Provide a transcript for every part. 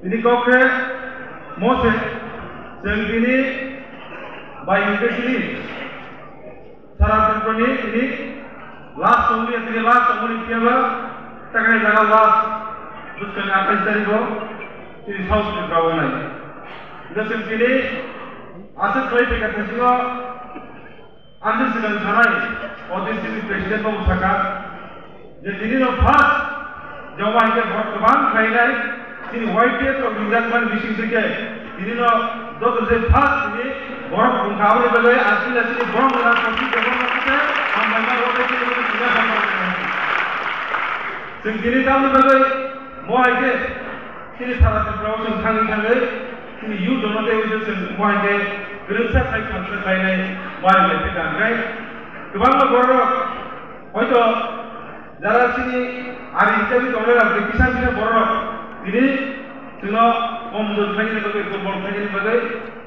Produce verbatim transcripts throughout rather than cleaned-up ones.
Tini kok khe mo se, chwng tini bai hwnkhe tini sara Tripura ni tini last tongliya, tini last tongmani phiya ba taknai jaga last bwskang athais tarikh o tini South Tripura o nai. Hwnkhe chwng tini aswk khlai phaikha thaisingo. Ang se swkang sanai, O D C ni president bo sakha, je tini no first, je omo hai khe borok kwbang khlainai, chini Y T F rok ringjak mani bising twi khe, tini no joto je first tini borok wngkha, aboni bagwi ang tini chini borok wngkha, kochi borok wngkha khe, hambai ma rok tini chini wngkha. Chwng tini tamni bagwi mo hai khe, chini sara Tripura o chwng thangwi thangwi, chini youth rokno tei wishe chwng mo hai khe kwrwngsa khai thansa khlainai, mo hai lai khe tangkhe. Kwbangma borok rok, hoito jara chini ari hisabi tongnai rok, tei kisa kisa borok rok, tini chwngno komjor khlainani bagwi, durbol khlainani bagwi,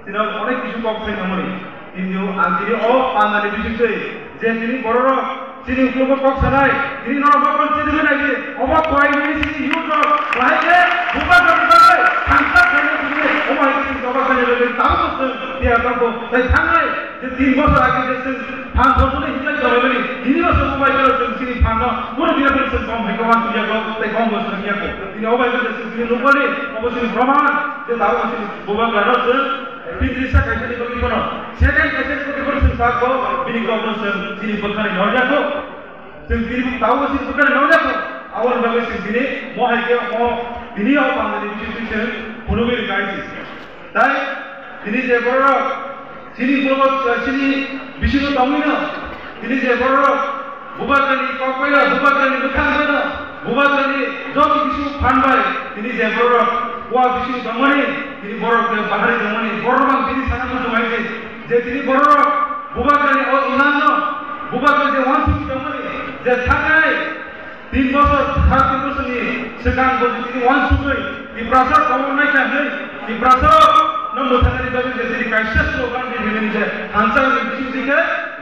chwngno onek kisu kok sai tongmani. Kintu ang tini o pandani bisingtwi je tini borok rok, chini uklogo kok sanai, tini norok bokol chini bai nai, obo kwai ni chini youth rok, bahai khe bubagrani bagwi thangsa khaina chini, omo hai chini doga khaina bagwi tabukno chwng tiyar tongkho. Tai thangnai je tin bosor age je chwng phan thokmani hinlai tonglaimani, tini bo chwng obo hai khe chwng chini phanno kunu dina phano chwng kom hai khe uansukya kho, tai kom bo chwng ya kho. Tini obo hai khe chwng tini nukmani, obo chini proman je tabukno chini bubagrano chwng Pitri sa kaisa ni bagwi bono, second kaisa ni bagwi bono chwng sakgo, bini kokno chwng chini bwkhani norjakgo. Chwng tini tabukno chini bwkhani norjakgo. Aboni bagwi chwng tini mo hai khe mo tini o pandani bisingtwi chwng phunugwi rwkha hai se. Tai tini je borok chini borok chini bisingo tongwino, tini je borok Bubagrani kok bai no, Bubagrani bwkhak bai no, Bubagrani joto kisu phan bai, tini je borok kua bisingo tongmani, tini borok je bahari tongmani, borok ang tini sana muchung hai se, je tini borok Bubagrani o iman no, Bubagrani je uansukwi tongmani, je thangnai tin bosor, sat tin bosor ni swkang bo je tini uansukwi, Tiprasa komo nai kha hwnwi, Tiprasa no mwthanani bagwi je tini kaisa slogan ri hwnwi je thansa ni bising dikhe,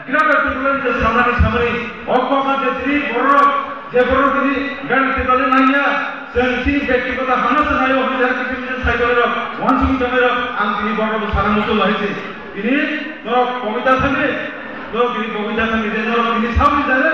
Greater Tipraland je samani samani, o kokno je tini borok, je borok tini Greater Tipraland nangya, chwng chini bektigoto hamya se naio hwnwi je kisa kisa sai tongnai rok, uansukwi tongnai rok, ang tini borok bo sana muchung hai se. Tini norok kobita thangwi, norok tini kobita thangwi je norok tini sabni jare,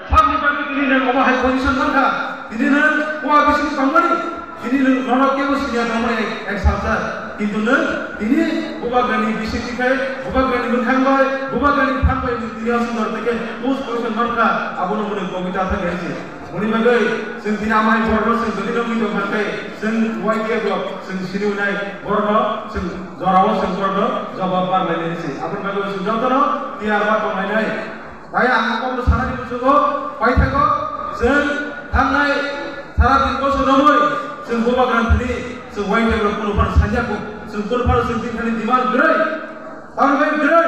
sabni bagwi tini nang omo hai position mankha, tini nang kua bising tongmani. Tini nwng nono kebo siniya tongmani ek salsa, kintu nwng tini Bubagrani bisingtwi khai, Bubagrani mwkhang bai, Bubagrani phang bai nwng tini o sundor tei khe post position mankha, abono bo nwng kobita thangwi hai se. Boni bagwi chwng tini amai borokno chwng jodi nugwi tongkha khe, chwng Y T F rok chwng sini wngnai borokno chwng jorao chwng borokno jobab barlainai se. Aboni bagwi chwng jotono tiyar ma tonglainai. Bai ang kokno sanani muchungo, paithago chwng thangnai sara tin bosor romwi chwng Bubagrani thani chwng Y T F rok kunu phano sanya kho, chwng kunu phano chwng tini thani demand kwrwi, tamni bai kwrwi,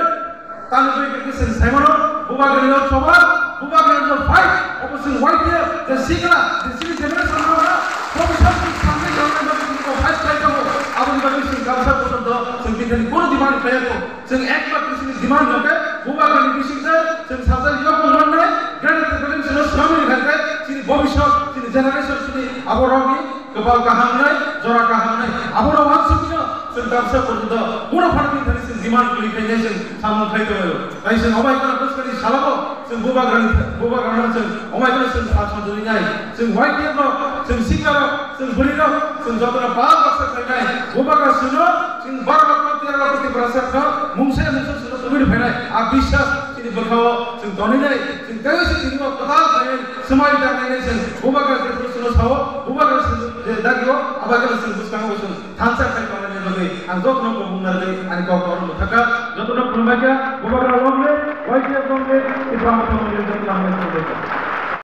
tamni bai kwrwi chwng saimano Bubagrani rok choba, Bubagrani rok fight, obo chwng Y T F je sikla, je sini generation rok na, professor chwng samni tongnai bagwi chwng fight khlai tongo, aboni bagwi chwng kamsa porjonto chwng tini thani kunu demand khlai kho. Chwng ekmatro chini demand hwnkhe Bubagrani bisingtwi chwng sajak yok mannai, Greater Tipraland chwngno swnamwi rwkha khe chini bobiswt, chini generation, chini aborokni kwpal kaham wngnai, jora kaham wngnai. Aborok uansukmino chwng kamsa porjonto bono phanangni thani chwng demand kwrwi khainai, chwng samung khai tongo. Tai chwng omo hai kheno bwskangni salao chwng Bubagrani, Bubagrano chwng omo hai kheno chwng sal sanjwrinai. Chwng Y T F rok, chwng sikla rok, chwng bwrwi rok, chwng jotono pal baksa khlainai. Bubagra chwngno Chwng baro loko, tero loko Tiprasa no mungsa mungsa chwngno tubui rw phainai. A biswas chini bwkhao chwng tonwi nai, chwng teibo se tini bo kwtal khlaiwi swmai tangnai nai chwng Bubagra je phuru chwngno sao, Bubagra chwng je dagio, abo khe chwng bwskango chwng thansa khai tongnani bagwi ang jotono kobong narwgwi ani kok oro mwthakha. Jotono khulumbaikha, Bubagra long live, Y T F long live, Tipra Motha long live, jotono hambai khulumbaikha.